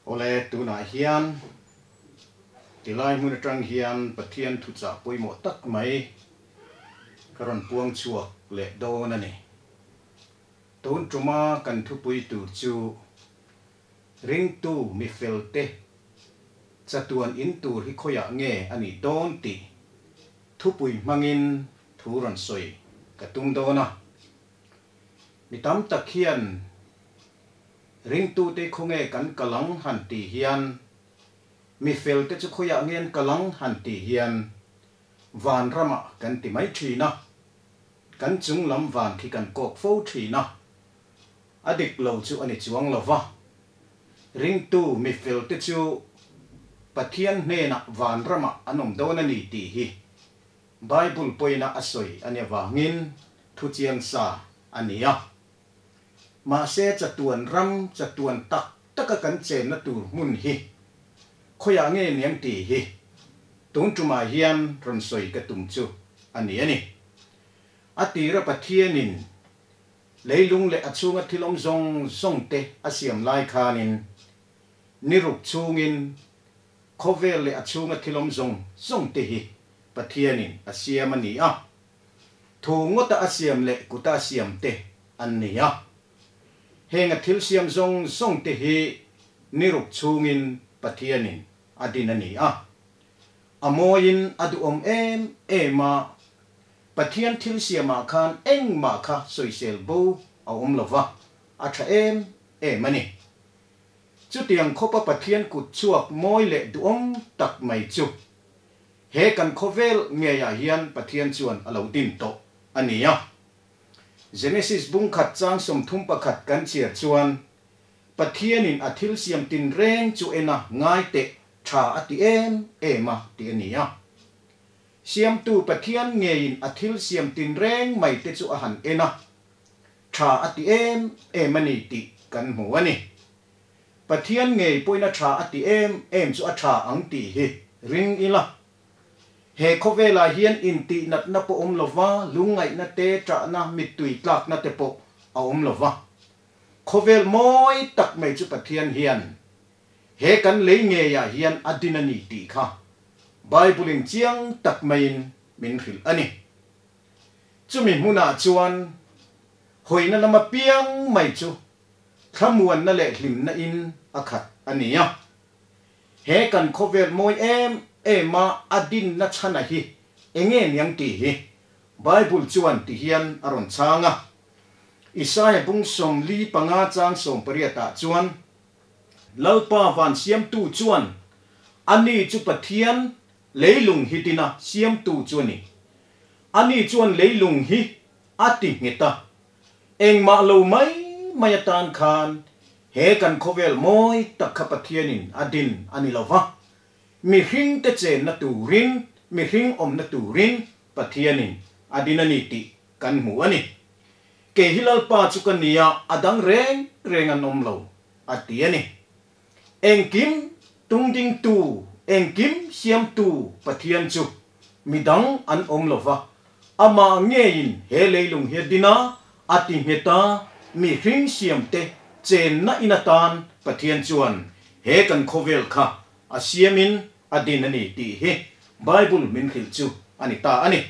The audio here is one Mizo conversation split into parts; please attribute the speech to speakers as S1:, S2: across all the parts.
S1: Awle, tunah hian tilai hmun atang hian Pathian thuchah pawimawh tak mai ka rawn puang chhuak leh dawn a ni. Tun tuma kan thupui tur chu Ringtu mifelte chatuan in tur hi khawiah nge a nih dawn tih thupui hmangin thu rawn sawi ka tum dawn a. Mi tam tak hian ringtute khawnge kan kal ang han tih hian, mi felte chu khawiah nge an kal ang han tih hian vanramah kan ti mai thin a, kan chung lam van khi kan kawk fo thin a, a dik lo chu a ni chuang lo va. Ringtu mi felte chu Pathian hnenah vanramah an awm dawn a ni tih hi Bible pawina a sawi a nia vangin thu chiang sa a ni a. Mahse chatuan ram chatuan tak taka kan chenna tur hmun hi khawiah nge niang tih hi tun tumah hian rawn sawi ka tum chu a ni a ni. A tira Pathianin leilung leh a chhunga thil awm zawng zawng te a siam lai khanin ni ruk chhungin Khawvel leh a chhunga thil awm zawng zawng te hi Pathianin a siam a ni a, thu ngawta a siam leh kuta a siam te an ni a. Heng a thil siam zawng zawng te hi ni ruk chhungin Pathianin a din a ni a. A mawiin a duhawm em em a, Pathian thil siamah khan engmah kha sawisel bo a awm lo va, a tha em em a ni. Chutiang khawpa Pathian kut chhuak mawi leh duhawm tak mai chu he kan khawvel ngeiah hian Pathian chuan a lo din tawh a ni a. Genesis bung khat chang 31 kan chhiar chuan Pathianin a thil siam tinreng chu en a ngai teh tha a ti em em a tih a ni a. Siamtu Pathian ngeiin a thil siam tinreng mai te chu a han en a, Tha a ti em em a ni tih kan hmu a ni. Pathian ngei pawhin a tha a ti em em chu a tha ang tih hi ring ila. He khawvelah hian intihnatna pawh awm lova, lungngaihna te, ṭahna, mittui tlakna te pawh a awm lova. Khawvel mawi tak mai chu Pathian hian he kan lei ngeiah hian a din a ni tih kha Bible-in chiang tak maiin min hrilh a ni. Chumi hmunah chuan hawina lama piang mai chu thlamuanna leh hlimna in a khat a ni a. He kan khawvel mawi em em a a dinna chhana hi enge niang tih hi Bible chuan ti hian a rawn chhang a. Isaia bung 45 chang 18 ah chuan, Lalpa van siamtu chuan ani chu Pathian Leilung hi tina siamtu chu a ni. Ani chuan leilung hi a ti nghet a, engmah lo mai mai atan khan he kan khawvel mawi tak kha Pathianin a din a ni lo va, mihringte chenna turin, mihring awmna turin Pathianin a din a ni tih kan hmu a ni. Kei hi Lalpa chu ka nia, a dang reng reng an awm lo, a ti a ni. Engkim tungdingtu, engkim siamtu Pathian chu midang an awm lo va, amah ngeiin he leilung hi a din a, a ti nghet a, mihring siamte chenna in atan Pathian chuan he kan khawvel kha a siamin a din a ni tih hi Bible min hrilh chu a ni ta a ni.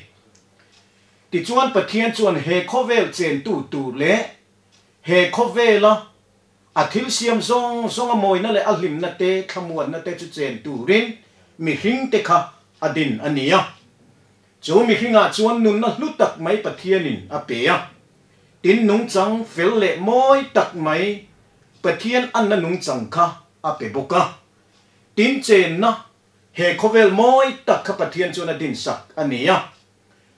S1: Tichuan Pathian chuan he khawvel chentu tur leh he khawvela A thil siam zawng zawng a mawina leh a hlimna te, thlamuanna te chu chen turin mihringte kha a din a ni a. Chu mihringah chuan nunna hlu tak mai Pathianin a pe a. Tin nungchang fel leh mawi tak mai Pathian anna nungchang kha a pe bawk a. Tin chenna he khawvel mawi tak kha Pathian chuan a dinsak a ni a.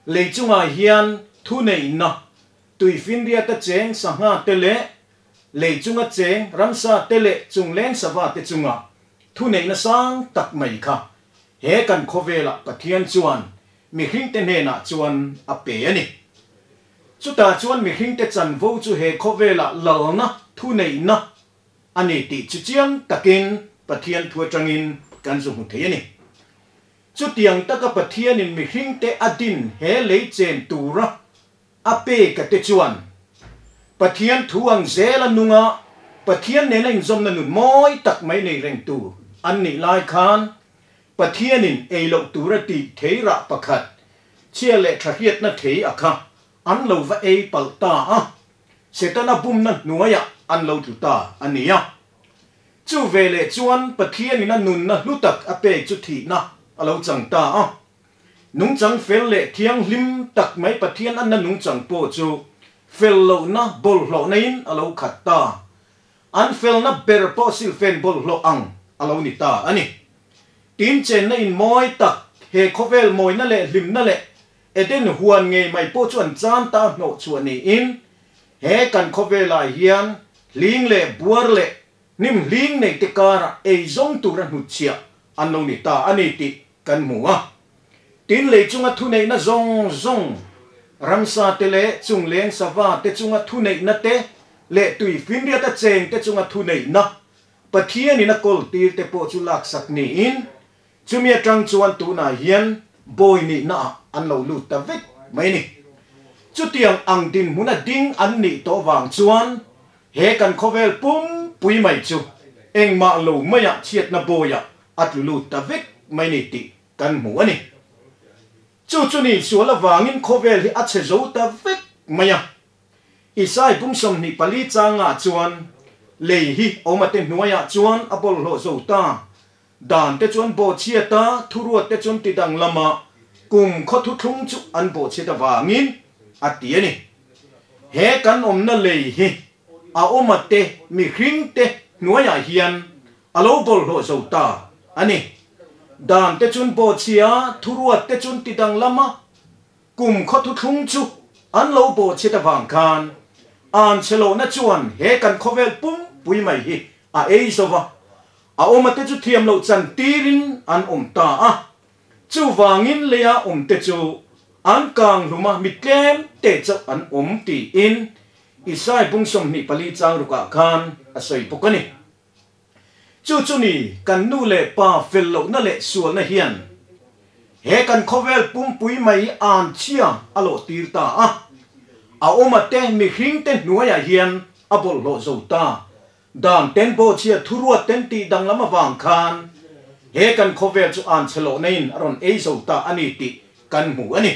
S1: Lei chungah hian thuneihna Tuifinriata cheng sangha te leh lei chunga cheng ramsa te leh chungleng sava te chunga thuneihna sang tak mai kha he kan khawvelah Pathian chuan mihringte hnenah chuan a pe a ni. Chutah chuan mihringte chanvo chu he khawvelah lalna thuneihna a ni tih chu chiang takin Pathian thu atangin kan zu hmu thei a ni. Chutiang taka Pathianin mihringte a din he lei chen tura A pe ka te chuan Pathian thu ang zel a nung a, Pathian nena inzawmna nun mawi tak mai nei reng tur an nih lai khan Pathianin ei loh tura tih thei rah pakhat, chhia leh tha hriatna thei a kha an lo va ei palh ta a, Setana bumna hnuaiah an lo tlu ta a ni a. Chu veleh chuan Pathianin a nunna hlu tak a pek chu thihna a lo chang ta a. Nungchang fel leh thianghlim tak mai Pathian anna nungchang pawh chu fel lohna bawlhhlawhna in a lo khat ta. An felna ber pawh silfen bawlhhlawh ang a lo ni ta a ni. Tin chenna in mawi tak, he khawvel mawina leh hlimna leh Eden huan ngei mai pawh chu an chan ta hnawh chhuah niin he kan khawvelah hian hling leh buar leh hnim hling nei te karah ei zawng tura hnutchhiah an lo ni ta a ni tih kan hmu a. Tin lei chunga thuneihna zawng zawng, ramsa te leh chungleng sava te chunga thuneihna te leh tui finriata cheng te chunga thuneihna Pathianin a kawl tir te pawh chu laksak niin Chumi atang chuan tunah hian bawi nihnaah an lo lut ta vek mai a ni. Chutiang ang dinhmuna ding an nih tawh vang chuan he kan khawvel pumpui mai chu engmah lo maiah chhiatna bawiah a tlu lut ta vek mai ni tih kan hmu a ni. Chu chu ni sual avangin khawvel hi a chhe zo ta vek mai a. Isai pum 24 changah chuan lei hi awmate hnuaiah chuan a bawlhhlawh zo ta. Dan te chuan bawhchhiat a, thuruat te chuan ti danglam a, kum khaw thuthlung chu an bawhchhiat avangin a ti a ni. He kan awmna lei hi a awma te mihring te hnuaiah hian a lo bawlhhlawh zo ta a ni. Dan te chuan bawhchhia a, thuruat te chuan ti danglam a, kum khaw thuthlung chu an lo bawhchhiat avang khan anchhe lohna chuan he kan khawvel pumpui mai hi a ei zo va. A awma te chu thiam loh chan tirin an awm ta a, chuvangin leia awm te chu an kang hlum a, mi tlem te chauh an awm tiin Isai bung 24 chang rukah khan a sawi bawk a ni. Chu chu ni kan nu leh pa fel lohna leh sualna hian he kan khawvel pumpui mai an chhia a lawh tir ta a, a awma te mihring te hnuaiah hian a bawlhhlawh zo ta. Dan ten bawhchhia thuruat ten tih danglam avang khan he kan khawvel chu an che lohna in a rawn ei zo ta a ni tih kan hmu a ni.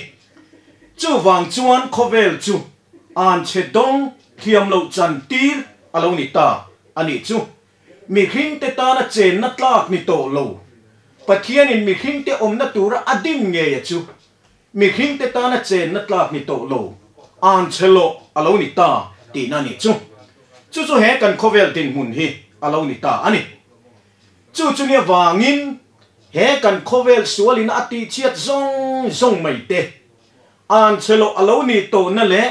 S1: Chuvang chuan khawvel chu an che dawng thiam loh chan tir a lo ni ta a nih chu. Mihring te tana chenna tlak ni tawh lo. Pathianin mihring te awmna tura a din ngei a chu mihring te tana chenna tlak ni tawh lo an che loh a lo ni ta tihna a nih chu. Chu chu he kan khawvel dinhmun hi a lo ni ta a ni. Chu chu nia vangin he kan khawvel sualin a tihchhiat zawng zawng mai te, an che loh a lo nih tawhna leh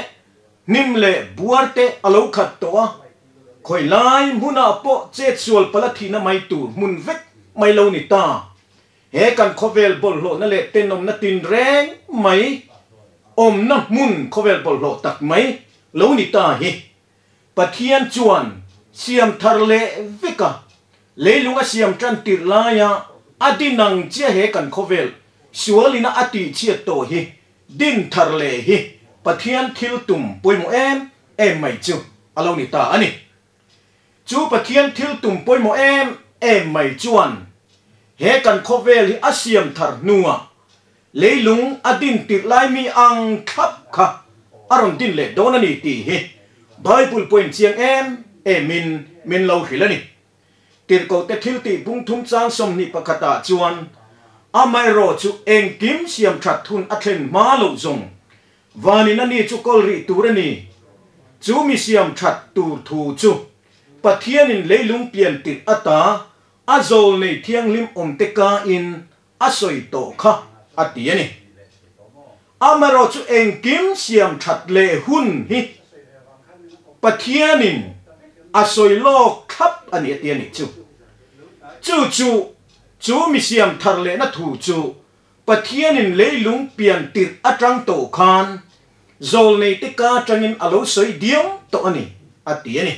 S1: hnim leh buar te a lo khat tawh a, khawi lai hmunah pawh chet sual pala thihna mai tur hmun vek mai lo ni ta. He kan khawvel bawlhhlawhna leh tenawmna tinreng mai awmna hmun khawvel bawlhhlawh tak mai lo ni ta hi Pathian chuan siam thar leh vek a, leilung a siam tan tirh laia a din ang chiah he kan khawvel sualina a tihchhiat tawh hi din thar leh hi Pathian thil tum pawimawh em em mai chu a lo ni ta a ni. Chu Pathian thil tum pawimawh em em mai chuan he kan khawvel hi a siam thar hnuah leilung a din tirh lai mi ang thlap kha a rawn din leh dawn a ni tih hi Bible pawhin chiang em emin min lo hrilh a ni. Tirhkohte thiltih bung thum chang 21 ah chuan amaherawh chu engkim siam that hun a thlen hma loh zawng Vanin a ni chu kawl rih tur a ni. Chu mi siam that tur thu chu Pathianin leilung pian tirh ata a zawl nei thianghlim awmte kain a sawi tawh kha a ti a ni. Amaherawh chu engkim siam that leh hun hi Pathianin a sawi lawk thlap a ni a ti a nih chu. Chu chu chu mi siam thar lehna thu chu Pathianin leilung pian tirh atang tawh khan zawlneite ka atangin a lo sawi diam tawh a ni, a ti a ni.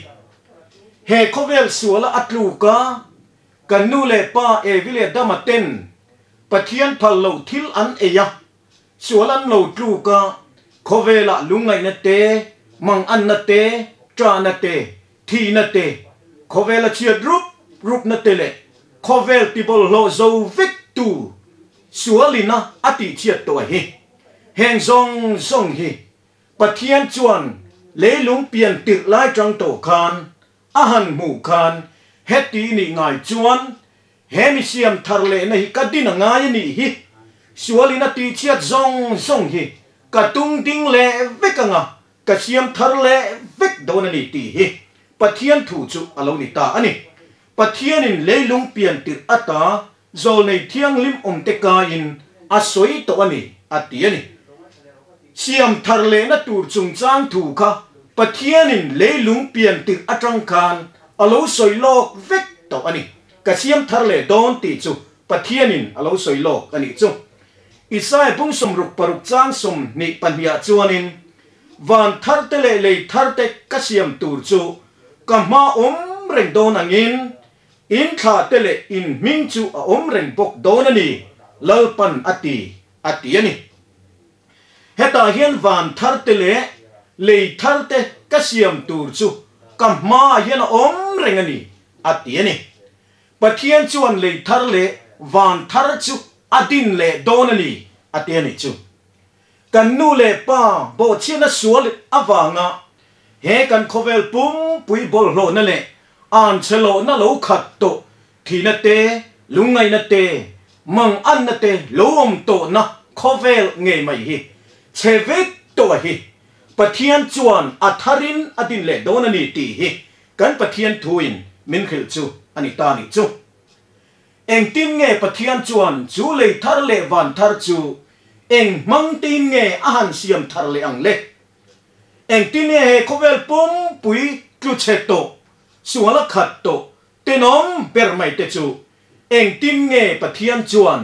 S1: He khawvel suala a tluk a, kan nu leh pa Evi leh Adama ten Pathian phal loh thil an ei a, sual an lo tluk a, khawvelah lungngaihna te, manganna te, ṭahna te, thihna te Khawvela chhiat rup rupna te leh khawvel tibawlhhlawh zo vek tu sualina a tihchhiat tawh hi. Heng zawng zawng hi Pathian chuan leilung pian tirh lai tang tawh khan a han hmuh khan heti nih ngai chuan he mi siam thar lehna hi ka din a ngai a nih hi, sualin a tihchhiat zawng zawng hi ka tung ding leh vek anga ka siam thar leh vek dawn a ni tih hi Pathian thu chu a lo ni ta a ni. Pathianin leilung pian tirh ata Zawlnei thianghlim awmte kaiin a sawi tawh a ni, a ti a ni. Siam thar lehna tur chungchang thu kha Pathianin leilung pian tirh atang khan a lo sawi lawk vek tawh a ni. Ka siam thar leh dawn tih chu Pathianin a lo sawi lawk a nih chu. Isaiah bung 66 chang 22 ah chuanin, Van tharte leh lei tharte ka siam tur chu ka hma awm reng dawn angin, In thla te leh in hming chu a awm reng bawk dawn a ni, Lalpan a ti, a ti a ni. Hetah hian van thar te leh lei thar te ka siam tur chu ka hmaah hian a awm reng a ni, a ti a ni. Pathian chuan lei thar leh van thar chu a din leh dawn a ni, a ti a ni chu. Kan nu leh pa bawhchhiatna sual avanga he kan khawvel pumpui bawlhhlawhna leh anchhelawhna lo khat tawh thihna te, lungngaihna te, manganna te lo awm tawhna khawvel ngei mai hi chhe vek tawh a hi Pathian chuan a tharin a din leh dawn a ni tih hi kan Pathian thuin min hrilh chu a ni ta nih chu. Engtin nge Pathian chuan chu lei thar leh van thar chu eng hmang tein nge a han siam thar leh ang le? Engtin nge he khawvel pumpui tlu chhe tawh, sual a khat tawh, tenawm ber mai te chu engtin nge Pathian chuan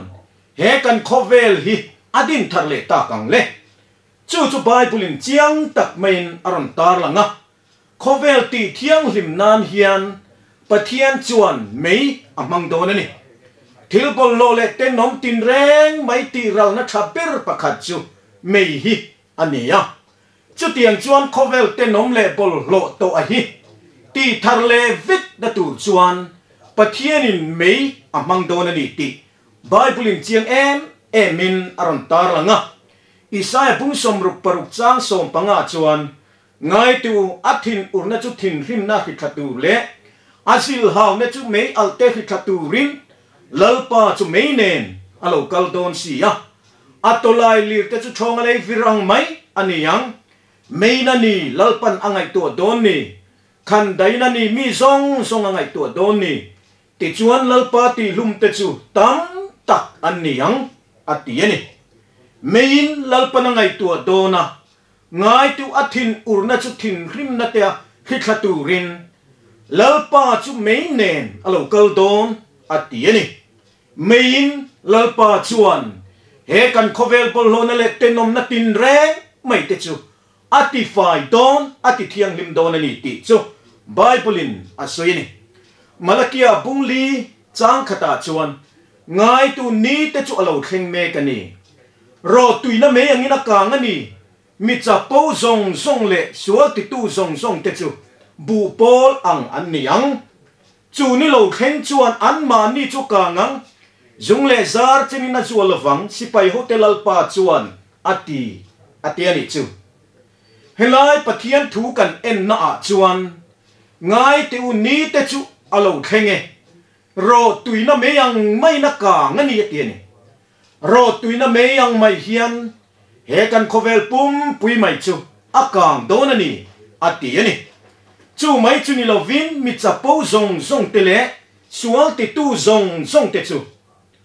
S1: he kan khawvel hi a din thar leh tak ang le? Chu chu Bible-in chiang tak maiin a rawn tarlang a. Khawvel tih thianghlim nan hian Pathian chuan mei a hmang dawn a ni. Thil bawlhhlawh leh tenawm tinreng mai tih ralna tha ber pakhat chu mei hi a ni a. Chutiang chuan khawvel tenawm leh bawlhhlawh tawh a hi tih thar leh vek na tur chuan Pathianin mei a hmang dawn a ni tih Bible-in chiang em emin a rawn tarlang a. Isaiah bung 66 chang 15 chuan Ngaitu, a thin urna chu thinhrimna hri tha tur leh a zilhauna chu mei alh te hri tha turin Lalpa chu mei nen a lo kal dawn si a. A tawlai lir te chu ṭhawnga lei vir ang mai a ni ang. Meina ni Lalpan a ngaihtuah dawn ni, khandaina ni mi zawng zawng a ngaihtuah dawn ni, tichuan Lalpa tihhlum te chu tam tak an ni ang, a ti a ni. Meiin Lalpan a ngaihtuah dawn a, Ngaitu a thin urna chu thinhrimna tea hrithla turin Lalpa chu mei nen a lo kal dawn a ti a ni. Meiin Lalpa chuan he kan khawvel bawlhhlawhna leh tenawmna tinreng mai te chu a tifai dawn, a ti thianghlim dawn a ni tih chu Bible-in a sawi a ni. Malakia bungli chang khatah chuan Ngaitu ni te chu a lo thleng mek a ni. Rawtuina mei angin a kang a ni. Mi chapo zawng zawng leh sual titu zawng zawng te chu buh pawl ang an ni ang. Chu ni lo thleng chuan anmahni chu kang ang. Zung leh zar chenin a zual lovang, sipai hote Lalpa chuan a ti, a ti a nih chu. Helai Pathian thu kan enna ah chuan Ngaite u ni te chu a lo thleng e. Rawtuina mei ang maiin a kang a ni a ti a ni. Rawtuina mei ang mai hian he kan khawvel pumpui mai chu a kang dawn a ni a ti a ni. Chu mai chu ni lovin mi chapo zawng zawng te leh sual titu zawng zawng te chu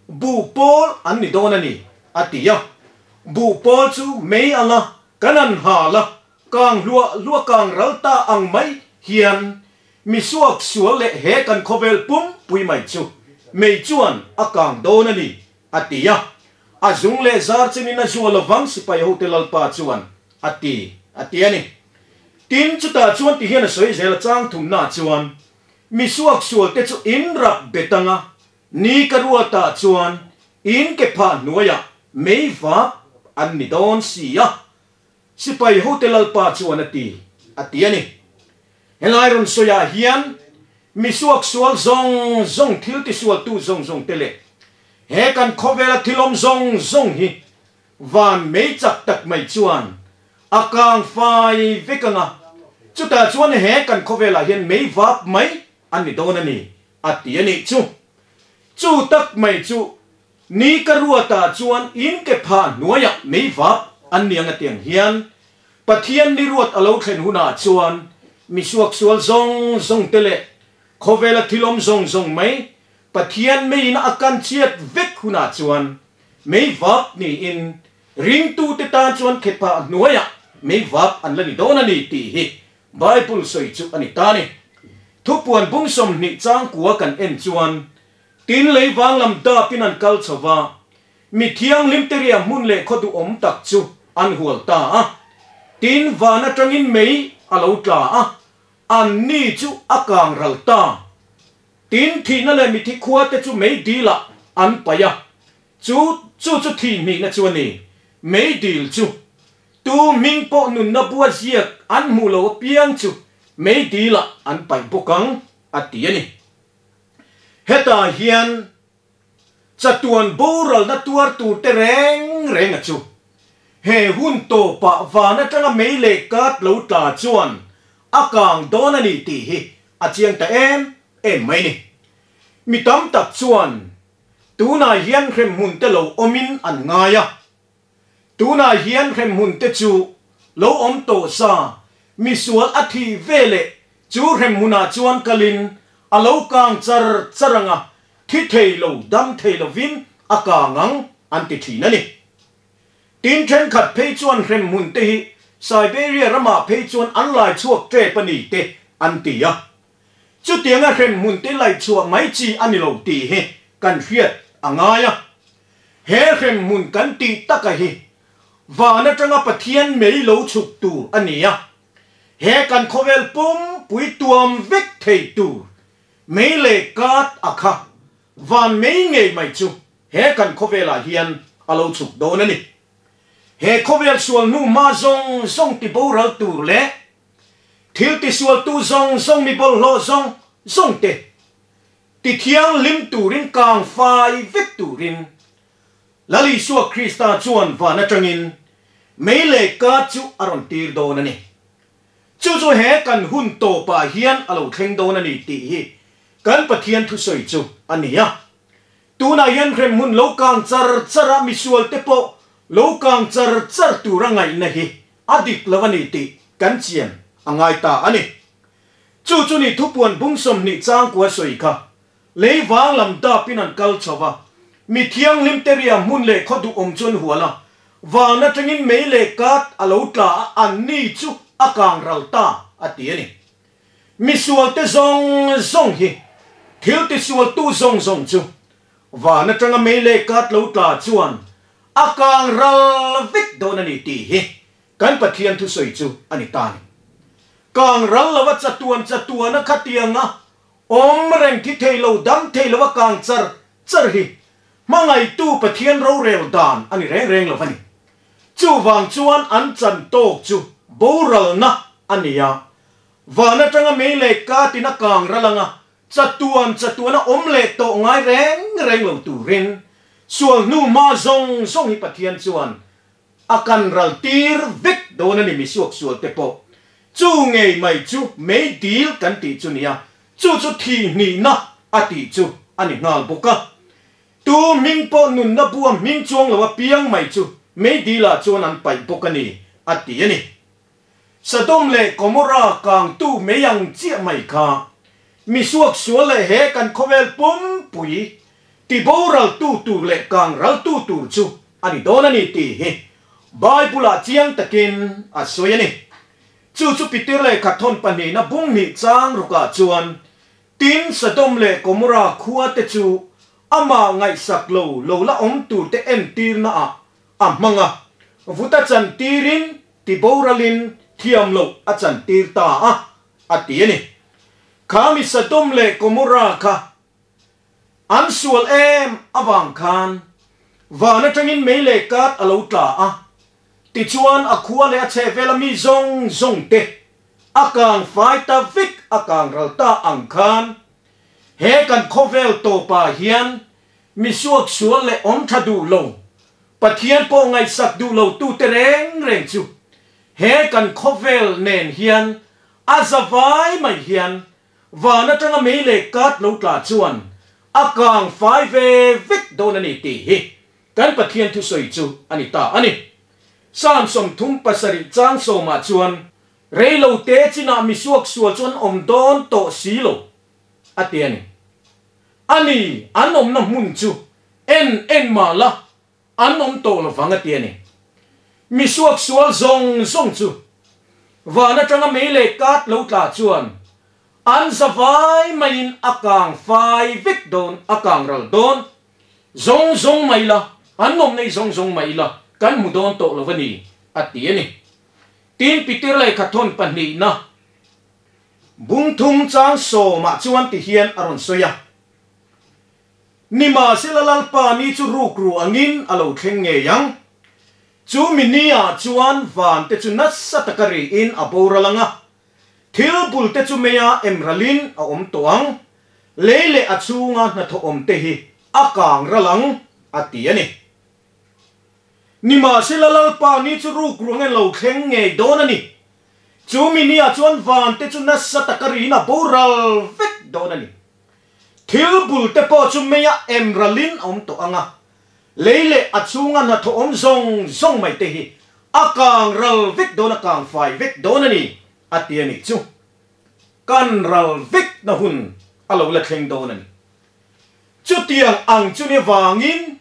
S1: buh pawl an ni dawn a ni a ti a. Buh pawl chu mei anga kan an hal a, kang hluah hluah kang ral ta ang mai hian Mi suak sual leh he kan khawvel pumpui mai chu mei chuan a kang dawn a ni, a ti a. A zung leh zar chenin a zual lovang sipai hote Lalpa chuan a ti, a ti a ni. Tin, chutah chuan ti hian a sawi zel a chang thumnaah chuan, Mi suak sualte chu in rap bet anga, ni ka ruatah chuan in ke phah hnuaiah mei vap an ni dawn si a, sipai hote Lalpa chuan a ti, a ti a ni. Helai rawn sawiah hian Mi suaksual zawng zawng, thil tisualtu zawng zawng te leh he kan khawvela thil awm zawng zawng hi van mei chak tak mai chuan a kang fai vek ang a, chutah chuan he kan khawvelah hian mei vap mai a ni dawn a ni, a ti a nih chu. Chu tak mai chu ni ka ruatah chuan in ke phah hnuaiah mei vap an ni ang a tiang hian Pathian ni ruat a lo thlen hunah chuan mi suaksual zawng zawng te leh khawvela thil awm zawng zawng mai Pathian meiin a kan chiat vek hunah chuan mei vap niin ringtute tan chuan khephah hnuaiah mei vap an la ni dawn a ni tih hi Bible sawi chu a ni ta ni. Thupuan bung 20 changkua kan en chuan tin lei vang lam dapin an kal chho va, mi thianghlim te riah hmun leh khaw duhawm tak chu an hual ta a. Tin van atangin mei a lo tla a, an ni chu a kang ral ta. Tin thihna leh mithi khua te chu mei dilah an paih a, chu chu chu thih hnihna chu a ni. Mei dil chu Tu hming pawh nunna bua ziak an hmuh lo apiang chu mei dilah an paih bawk ang, a ti a ni. Hetah hian chatuan boralna tuar tur te reng reng a chu he hun tawpah van atanga mei leh kat lo tla chuan a kang dawn a ni tih hi a chiang ta em em mai ni. Mi tam tak chuan tunah hian hremhmun te lo awmin an ngai a. Tunah hian hremhmun te chu lo awm tawh sa, misual a thih ve leh chu hremhmunah chuan kalin a lo kang char char ang a, thi thei lo, dam thei lovin a kang ang an ti thin a ni. Tin thenkhat phei chuan hremhmun te hi Siberia ramah phei chuan an lai chhuak tep a ni te an ti a. Chutianga hremhmun te laihchhuah mai chi a ni lo tih hi kan hriat a ngai a. He hremhmun kan tih taka hi van atanga Pathian mei lo chhuk tur a ni a, he kan khawvel pumpui tuam vek thei tur mei leh kat a kha van mei ngei mai chu he kan khawvelah hian a lo chhuk dawn a ni. He khawvel sual hnu hma zawng zawng ti boral tur leh thil tisualtu zawng zawng mi bawlhhlawh zawng zawng te Ti thianghlim turin kang fai vek turin Lal Isua Krista chuan van atangin mei leh kat chu a rawn tir dawn a ni. Chu chu he kan hun tawpah hian a lo thleng dawn a ni tih hi kan Pathian thusawi chu a ni a. Tunah hian hremhmun lo kang char char a misualte pawh lo kang char char tura ngaihna hi a dik lo a ni tih kan chian a ngai ta a ni. Chu chu ni thupuan bung 20 changkua sawi kha lei vang lam dapin an kal chho va, mi thianghlim te ria hmun leh khaw duhawm chu an hual a, van atangin mei leh kat a lo tla a, an ni chu a kang ral ta a ti a ni. Misual te zawng zawng hi thil tisualtu zawng zawng chu van atanga mei leh kat lo tla chuan a kang ral vek dawn a ni tih hi Kan Pathian thusawi chu a ni ta ni. Kang ral lova chatuan chatuana khatianga awm reng thi thei lo, dam thei lova kang char char hi hmangaihtu Pathian rorel dan a ni reng reng lo va ni. Chuvang chuan an chan tawk chu boralna a ni a, van atanga mei leh katin a kang ral anga chatuan chatuana awm leh tawh ngai reng reng lo turin sual hnu hma zawng zawng hi Pathian chuan A kan ral tir vek dawn a ni mi suak sual te pawh. Chu ngei mai chu mei dil kan tih chu nia, chu chu thi hnihna a tih chu a ni nghal bawk a. Tu hming pawh nunna bua hming chuang lo a piang mai chu mei dilah chuan an paih bawk a ni a ti a ni. Sodom leh Gomorrah kangtu mei ang chiah mai kha mi suak sual leh he kan khawvel pumpui ti boraltu tur leh kang raltu tur chu a ni dawn a ni tih hi Bible-ah chiang takin a sawi a ni. Chu chu Pitir lehkha thawn pahnihna bung hnih chang rukah chuan tin Sodom leh Gomorrah khua te chu amah ngaihsak lo lo la awm tur te entirnaah a hmang a, vuta chantirin ti boralin thiam loh a chantir ta a, a ti a ni. Kha mi Sodom leh Gomorrah kha an sual em avang khan van atangin mei leh kat a lo tla a, tichuan a khua leh a chhehvela mi zawng zawng te a kang fai ta vek a kang ral ta ang khan. He kan khawvel tawpah hian mi suaksual leh awm tha duh lo, Pathian pawh ngaihsak duh lo tute reng reng chu he kan khawvel nen hian a za vai mai hian van atanga mei leh kat lo tla chuan a kang fai ve vek dawn a ni tih hi kan Pathian thusawi chu a ni ta a ni. Psalm 37 chang sawmah chuan Rei lo te chinah mi suaksual chu an awm dawn tawh si lo, a ti a ni. A ni, an awmna hmun chu en en mah la, an awm tawh lo vang, a ti a ni. Mi suaksual zawng zawng chu van atanga mei leh kat lo tla chuan an za vai maiin a kang fai vek dawn, a kang ral dawn. Zawng zawng mai la, an awm nei zawng zawng mai la, kan hmu dawn tawh lo a ni, a ti a ni. Tin, Pitir lehkha thawn pahnihna bung thum chang sawmah chuan ti hian a rawn sawi a, Nimahsela Lalpa ni chu rukru angin a lo thleng ngei ang. Chu mi niah chuan van te chu nasa taka riin a boral ang a, thil bul te chu meia emralin a awm tawh ang, lei leh a chhunga hnathawh awm te hi a kang ral ang, a ti a ni. Nimahsela Lalpa ni chu ruk ruang en lo thleng ngei dawn a ni. Chu mi nia chuan van te chu nasa taka riin a boral vek dawn a ni. Thil bul te pawh chu meia emralin a awm tawh ang a, lei leh a chhunga hnathawh awm zawng zawng mai te hi a kang ral vek dawn a kang fai vek dawn a ni, a ti a nih chu. Kan ral vek na hun a lo la thleng dawn a ni. Chutiang ang chu ni vangin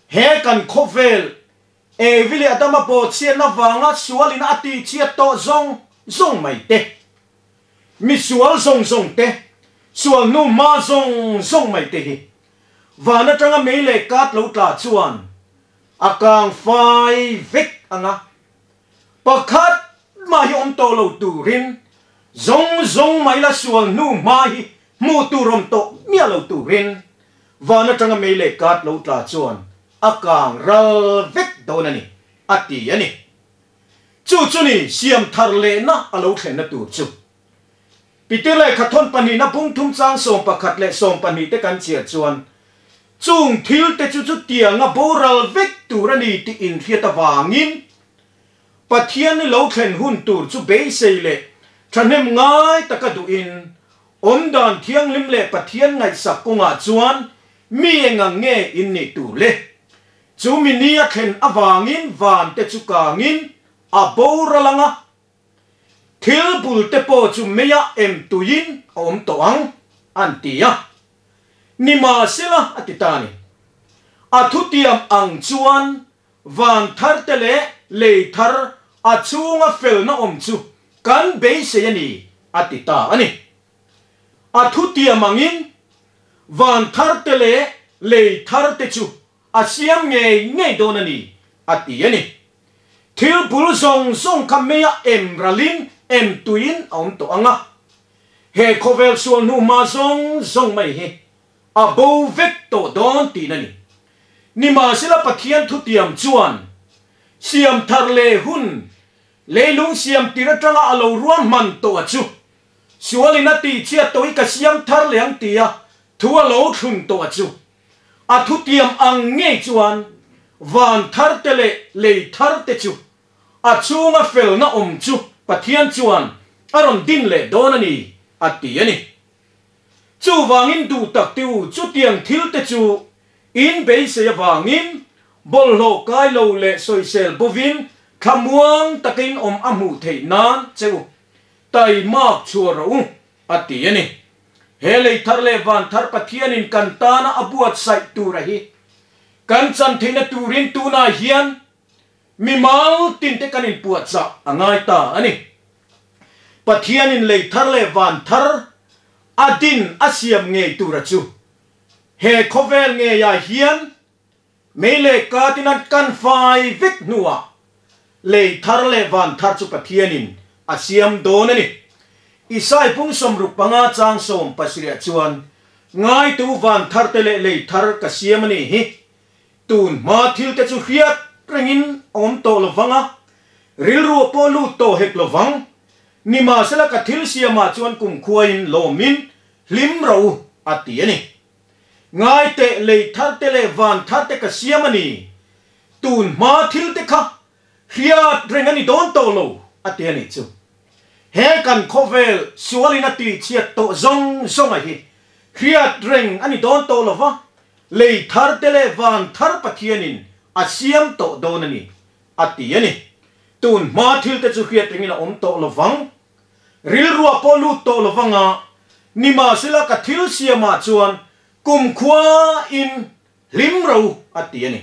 S1: He kan khawvel, Evi leh Adama bawhchhiatna vanga sualin a tihchhiat tawh zawng zawng mai te, mi sual zawng zawng te, sual hnu hma zawng zawng mai te hi van atanga mei leh kat lo tla chuan a kang fai vek ang a, pakhat mah hi awm tawh lo turin zawng zawng mai la sual hnu hma hi hmuh tur awm tawh miah lo turin Van atanga mei leh kat lo tla chuan a kang ral vek dawn a ni, a ti a ni. Chu chu ni siam thar lehna a lo thlenna tur chu. Pitir lehkha thawn pahnihna bung thum chang 11 leh 12 te kan chhiar chuan chung thil te chu chutianga boral vek tur a ni tih inhriat avangin Pathian ni lo thlen hun tur chu beisei leh thahnem ngai taka duhin Awmdan thianghlim leh Pathian ngaihsak kawngah chuan mi engang nge in nih tur le? Chu mi ni a thlen avangin van te chu kangin a boral ang a, thil bul te pawh chu meiah em tuiin a awm tawh ang, an ti a. Nimahsela, a ti ta ni. A thutiam ang chuan van thar te leh lei thar a chhunga felna awm chu kan beisei a ni, a ti ta a ni. A thutiam angin van thar te leh lei thar te chu a siam ngei ngei dawn a ni, a ti a ni. Thil bul zawng zawng kha meia em ralin em tuiin a awm tawh ang a. He khawvel sual hnuhma zawng zawng mai hi a bo vek tawh dawn tihna ni. Nimahsela Pathian thutiam chuan siam thar leh hun leilung siam tir atanga a lo ruahman tawh a chu sualin a tihchhiat tawh i ka siam thar leh ang tia thu a lo thlun tawh a chu a thutiam ang ngei chuan van thar te leh lei thar te chu a chhunga felna awm chu Pathian chuan a rawn din leh dawn a ni a ti a ni. Chuvangin duh tak te u, chutiang thil te chu in beisei avangin bawlhhlawh kai lo leh sawisel bovin thlamuang takin awm a hmuh theih nan che u taimak chhuah rawh u, a ti a ni. He lei thar leh van thar Pathianin kan tana a buatsaih tura hi kan chan theihna turin tunah hian Mimal tinte kan inpuahchah a ngai ta a ni. Pathianin lei thar leh van thar a din a siam ngei tura chu he khawvel ngeiah hian mei leh katin an kan fai vek hnuah lei thar leh van thar chu Pathianin a siam dawn a ni. Isai pung 65 chang 17 chuan, Ngaitu van thar te leh lei thar ka siam a ni hi. Tun hma thil te chu hriat rengin a awm tawh lo vang a, rilru a pawh lut tawh hek lo vang. Nimahsela ka thil siamah chuan kumkhuain lawmin hlim ro a a ti a ni. Ngai teh, lei thar te leh van thar te ka siam a ni. Tun hma thil te kha hriat reng a ni dawn tawh lo, a ti a nih chu. He kan khawvel sualin a tihchhiat tawh zawng zawnga hi hriat reng a ni dawn tawh lo va, lei thar te leh van thar Pathianin a siam tawh dawn a ni, a ti a ni. Tun hma thil te chu hriat rengin a awm tawh lo vang. Rilruah pawh lut tawh lo vanga, nimahsela ka thil siamah chuan kumkhua in hlim ro a ti a ni.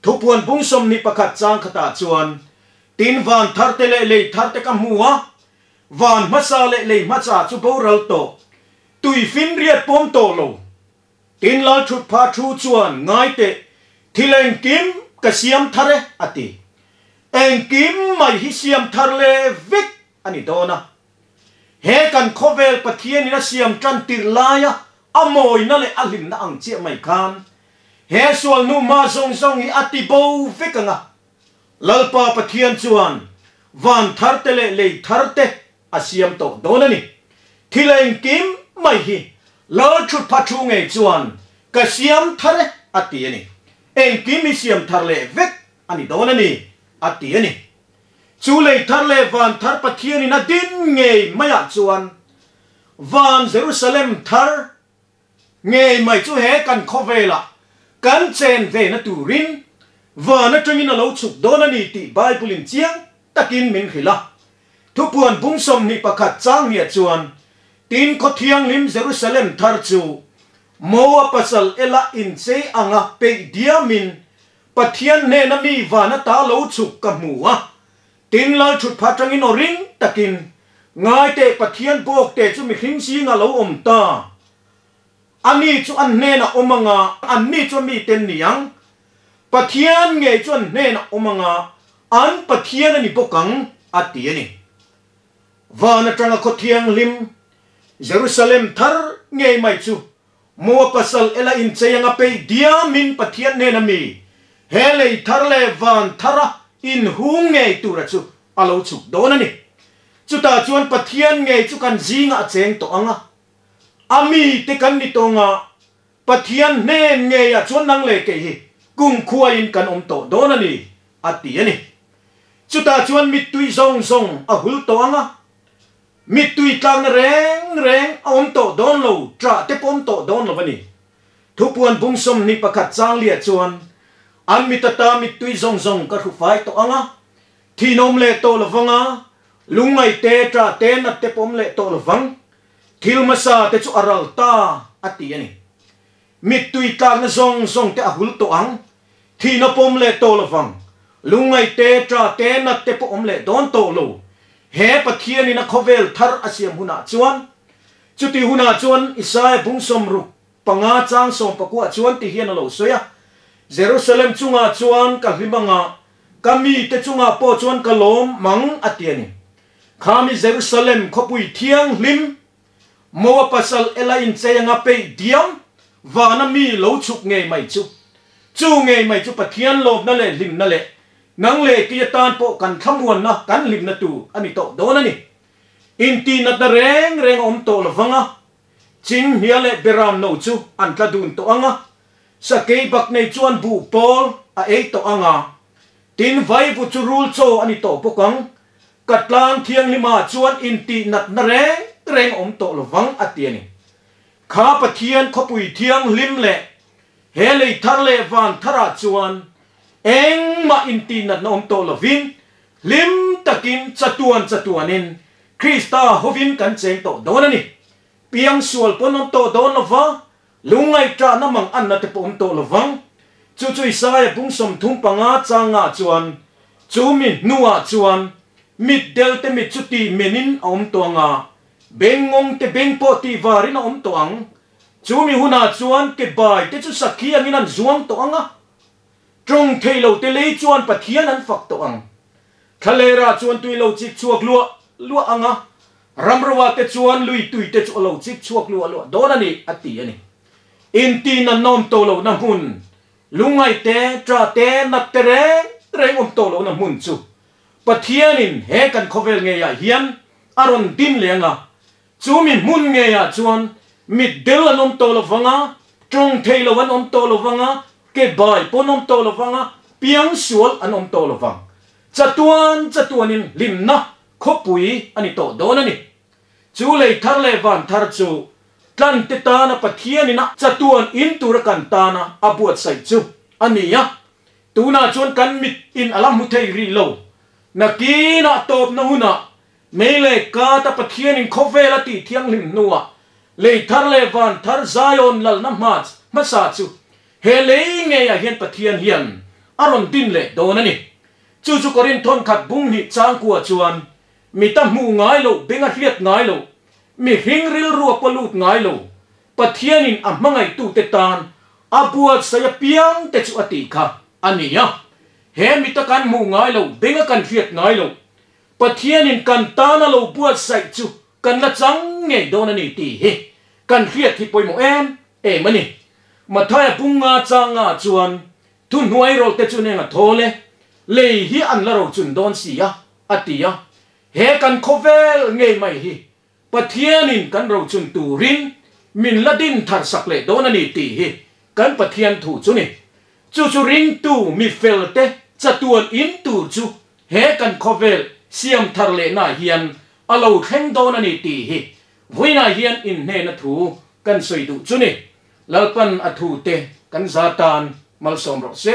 S1: Thupuan bung 21 chang khatah chuan, Tin van thar te leh lei thar te ka hmu a, van hmasa leh lei hmasa chu boral tawh, tui finriat pawm tawh lo. Tin Lalthut pha thu chuan ngai teh, thil engkim ka siam thar e, a ti. Engkim mai hi siam thar leh vek a ni dawn a. He kan khawvel Pathianin a siam tan tirh laia a mawina leh a hlimna ang chiah mai khan he sualnu hma zawng zawng hi a ti bo vek ang a. Lalpa Pathian chuan van thar te leh lei thar te a siam tawh dawn a ni. Thil engkim mai hi Lal thutpha thu ngei chuan ka siam thar e a ti a ni. Engkim hi siam thar leh vek a ni dawn a ni a ti a ni. Chu lei thar leh van thar Pathianin a din ngei maiah chuan van Jerusalem thar ngei mai chu he kan khawvelah kan chen ve na turin van atangin a lo chhuk dawn a ni tih Bible-in chiang takin min hrilh a. Thupuan bung 21 chang hniah chuan, Tin khaw thianghlim Jerusalem thar chu Moa pasal ela inchei anga peih diamin Pathian hnena mi van ata lo chhuk ka hmu a, tin Lalthut pha tangin aw ring takin, Ngai teh Pathian bawk te chu mihring zinga lo awm ta. Ani chu an hnenah awm anga, anni chu a miten ni ang. Pathian ngei chu an hnenah awm anga, an Pathian a ni bawk ang, a ti a ni. Van atanga khaw thianghlim, Jerusalem thar ngei mai chu Moa pasal ela inchei anga peih diamin Pathian hnena mi he lei thar leh van thara inhung ngei tura chu a lo chhuk dawn a ni. Chutah chuan Pathian ngei chu kan zingah a cheng tawh ang a, a mite kan ni tawng a, Pathian hnen ngeiah chuan nang leh kei hi kumkhuain kan awm tawh dawn a ni, a ti a ni. Chutah chuan mittui zawng zawng a hul tawh ang a, Mittui tlakna reng reng a awm tawh dawn lo, ṭah te pawh awm tawh dawn lo a ni. Thupuan bung 21 chang liah chuan, An mit ata mittui zawng zawng ka hrufai tawh ang a, thinawm leh tawh lo vang a, lungngaih te, ṭah te, nat te pawh awm leh tawh lo vang. Thil hmasa te chu a ral ta, a ti a ni. Mittui tlakna zawng zawng te a hul tawh ang, thihna pawm leh tawh lo vang, lungngaih te, ṭa te, nat te pawh awm leh dawn tawh lo. He Pathianin a khawvel thar a siam hunah chuan, chuti hunah chuan Isaia bung 65 chang 19 chuan ti hian a lo sawi a, Jerusalem chungah chuan ka hlim anga, ka mite chungah pawh chuan ka lawm mang, a ti a ni. Khami Jerusalem khawpui thianghlim Moa pasal Ela inchei anga peih diam vana mi lo chhuk ngei mai chu. Chu ngei mai chu Pathian lawmna leh hlimna leh nang leh kei atan pawh kan thlamuanna kan hlimna tur a ni tawh dawn a ni. Intihnatna reng reng a awm tawh lo vang a, Chinghnia leh Beram no chu an tla dun tawh ang a, Sakei bak nei chuan buh pawl a ei tawh ang a, tin vaivu chu rul chaw a ni tawh bawk ang. Ka tlang thianghlimah chuan intihnatna reng reng awm tawh lo vang, a ti a ni. Kha Pathian khawpui thianghlim leh he lei thar leh van tharah chuan engmah intihnatna awm tawh lovin hlim takin chatuan chatuanin Krista hovin kan cheng tawh dawn a ni. Piang sual pawn awm tawh dawn lo va, lungngaihṭahna mang anna te pawh awm tawh lo vang. Chu chu Isaia bung 35 changah chuan, Chu mi hnuah chuan mit del te mit chu tih menin a awm tawh ang a, bengngawng te beng pawh tih varin a awm tawh ang. Chu mi hunah chuan ke bai te chu sakhi angin an zuang tawh ang a, tawng thei lo te lei chuan Pathian an fak tawh ang. Thlalerah chuan tui lo chik chhuak luah luah ang a, ramroa te chuan lui tui te chu a lo chik chhuak luah luah dawn a ni, a ti a ni. Intin an nawm tawh lohna hmun, lungngaih te, ṭah te, nat te reng reng awm tawh lohna hmun chu Pathianin he kan khawvel ngeiah hian a rawn din leh ang a, chumi hmun ngeiah chuan Mitdel an awm tawh lo vang a, tawng thei lo an awm tawh lo vang a, ke bai pawh an awm tawh lo vang a, piangsual an awm tawh lo vang. Chatuan chatuanin hlimna khawpui a ni tawh dawn a ni. Chu lei thar leh van thar chu tlante tana Pathianin a chatuan in tura kan tana a buatsaih chu a ni a. Tunah chuan kan mit in a la hmu thei rih lo. Nakinah tawpna hunah mei leh kata Pathianin khawvel a tih thianghlim hnuah lei thar leh van thar Zion lalna hmasa chu he lei ngeiah hian Pathian hian a rawn din leh dawn a ni. Chu chu Korinth thawnkhat bung hnih changkua chuan Mita hmuh ngai lo, beng a hriat ngai lo, mihring rilru a pawlut ngai lo, Pathianin a hmangaihtute tan a buatsaih apiang te chu a tih kha a ni a. He mita kan hmuh ngai lo, beng a kan hriat ngai lo, Pathianin kan tan a lo buatsaih chu kan la chang ngei dawn a ni tih hi kan hriat hi pawimawh em em a ni. Mathaia bunga changa chuan Thuhnuai rawlte chu neng a thawl e, lei hi an la rochun dawn si a, a ti a. He kan khawvel ngei mai hi Pathianin kan rochun turin min la din thar sak leh dawn a ni tih hi kan Pathian thu chu ni. Chu chu ringtu mi felte chatuan in tur chu he kan khawvel siam thar lehnaah hian a lo thleng dawn a ni tih hi vawiinah hian inhnena thu kan sawi duh chu ni. Lalpan a thute kan za tan malsawm rawh se.